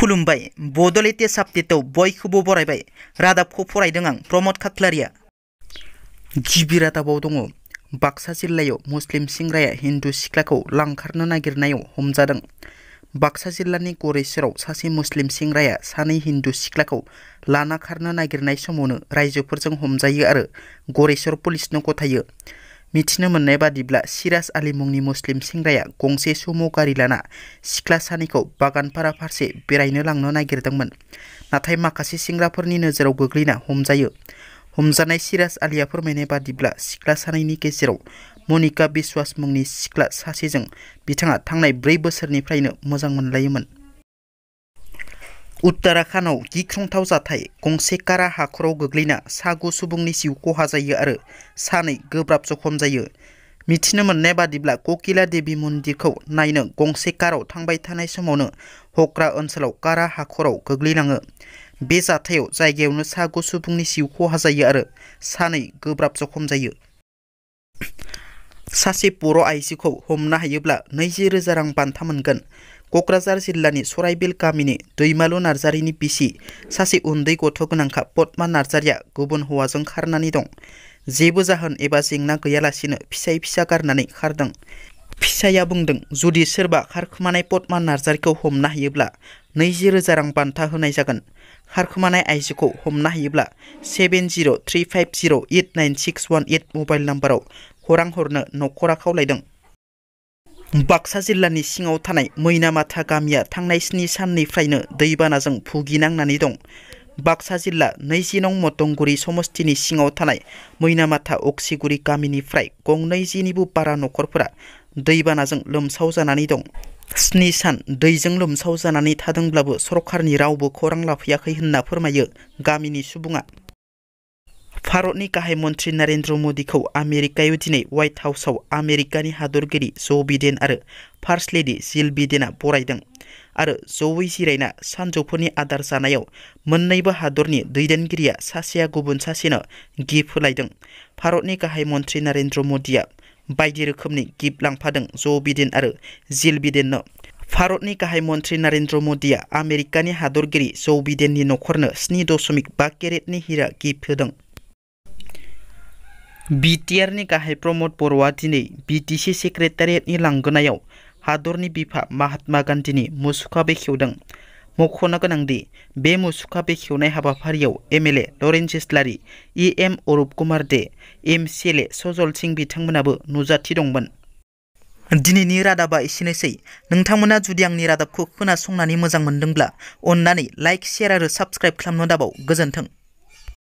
खुलुमबाय बड'लेण्ड आपडेटआव बयखौबो बरायबाय। रादाबखौ फरायदों आं प्रमद खाख्लारिया। गिबि रादाबाव दङ बाक्सा जिल्लायाव मुस्लिम सेंग्राया हिन्दु सिख्लाखौ लांखारनो नागिरनायाव हमजादों। बाक्सा जिल्लानि गरेस्वराव सासे मुस्लिम सेंग्राया सानै हिन्दु सिख्लाखौ लाना खारनो नागिरनाय समावनो रायजोफोरजों हमजायो आरो गरेस्वर पुलिसनो गथायो। मिथिनो मोननाय बादिब्ला सिराज आली मुंनि मुस्लिम सेंग्राया गंसे सुमु गारि लाना सिख्ला सानैखौ बागानपारा फारसे बेरायनो लांनो नागिरदोंमोन, नाथाय माखासे सेंग्राफोरनि नोजोराव गोग्लैना हमजायो। हमजानाय सिराज आलीया फोरमायनाय बादिब्ला सिख्ला सानैनि गेजेराव मनिका बिश्वास मुंनि सिख्ला सासेजों बिथाङा थांनाय 4 बोसोरनिफ्रायनो मोजां मोनलायोमोन। उत्तराखन्डआव गिख्रंथाव जाथाय, गंसे कारा हाखराव गोग्लैना सागु सुबुंनि जिउ खहा जायो आरो सानै गोब्राब जखम जायो। मिथिनो मोननाय बादिब्ला ककिला देवी मन्दिरखौ नायनो गंसे काराव थांबाय थानाय समावनो हक्रा ओनसोलाव कारा हाखराव गोग्लैलाङो। बे जाथायाव जायगायावनो सागु सुबुंनि जिउ खहा जायो आरो सानै गोब्राब जखम जायो। सासे बर' आइजोखौ हमनो हायोब्ला 20,000 रां बान्था मोनगोन। क'क्राझार जिल्लानि सराइबिल गामिनि दैमालु नार्जारिनि बिसि सासे उन्दै गथ' गोनांखा पद्मा नार्जारिया गुबुन हौवाजों खारनानै दं। जेबो जाहोन एबा जेंना गैयालासेनो फिसा गारनानै खारदों। फिसाया बुंदों, जुदि सोरबा खारखोमानाय पद्मा नार्जारिखौ हमनो हायोब्ला 20,000 रां बान्था होनाय जागोन। खारखोमानाय आइजोखौ हमनो हायोब्ला 7035089618 मबाइल नाम्बाराव खौरां हरनो नखरा खावलायदों। बाक्सा जिल्लानि सिङाव थानाय मैनामाथा गामिया थांनाय 7 साननिफ्रायनो दैबानाजों भुगिनांनानै दं। बाक्सा जिल्ला 20 नं मदंगुरि समस्तिनि सिङाव थानाय मैनामाथा अक्सिगुरि गामिनिफ्राय गंनै जिनिबो बारा नखरफोरा दैबानाजों लोमसाव जानानै दं। 7 सान दैजों लोमसाव जानानै थादोंब्लाबो सरकारनि रावबो खौरां लाफैयाखै होनना फोरमायो गामिनि सुबुङा। भारतनि गाहाय मन्त्रि नरेन्द्र मदिखौ आमेरिकायाव दिनै व्हाइट हाउसआव आमेरिकानि हादरगिरि जो बिडेन आरो फार्स्ट लेडि जिल बिडेनआ बरायदों आरो जयै जिरायना सानजौफुनि आदार जानायाव मोन्नैबो हादरनि दैदेनगिरिया सासेया गुबुन सासेनो गिफ्ट होलायदों। भारतनि गाहाय मन्त्रि नरेन्द्र मदिया बायदि रोखोमनि गिफ्ट लांफादों जो बिडेन आरो जिल बिडेननो। भारतनि गाहाय मन्त्रि नरेन्द्र मदिया आमेरिकानि हादरगिरि जो बिडेननि नखरनो 7.5 केरेटनि हिरा गिफ्ट होदों। बिटिआरनि गाहाय प्रमद बर'आ दिनै बिटिसि सेक्रेटारियेटनि लांगोनायाव हादरनि बिफा महात्मा गान्धीनि मुसुखा बेखेवदों। मख'नो गोनांदि बे मुसुखा बेखेवनाय हाबाफारियाव एमएलए लरेन्स इस्लारि, इएम अरुप कुमार दे, एमसिएलए सजल सिं बिथांमोनाबो नुजाथि दंमोन। दिनैनि रादाबा एसेनोसै। नोंथांमोना जुदि आंनि रादाबखौ खोनासंनानै मोजां मोनदोंब्ला अन्नानै लाइक, शेयार आरो साबस्क्राइब खालामनो दाबाव। गोजोन्थों।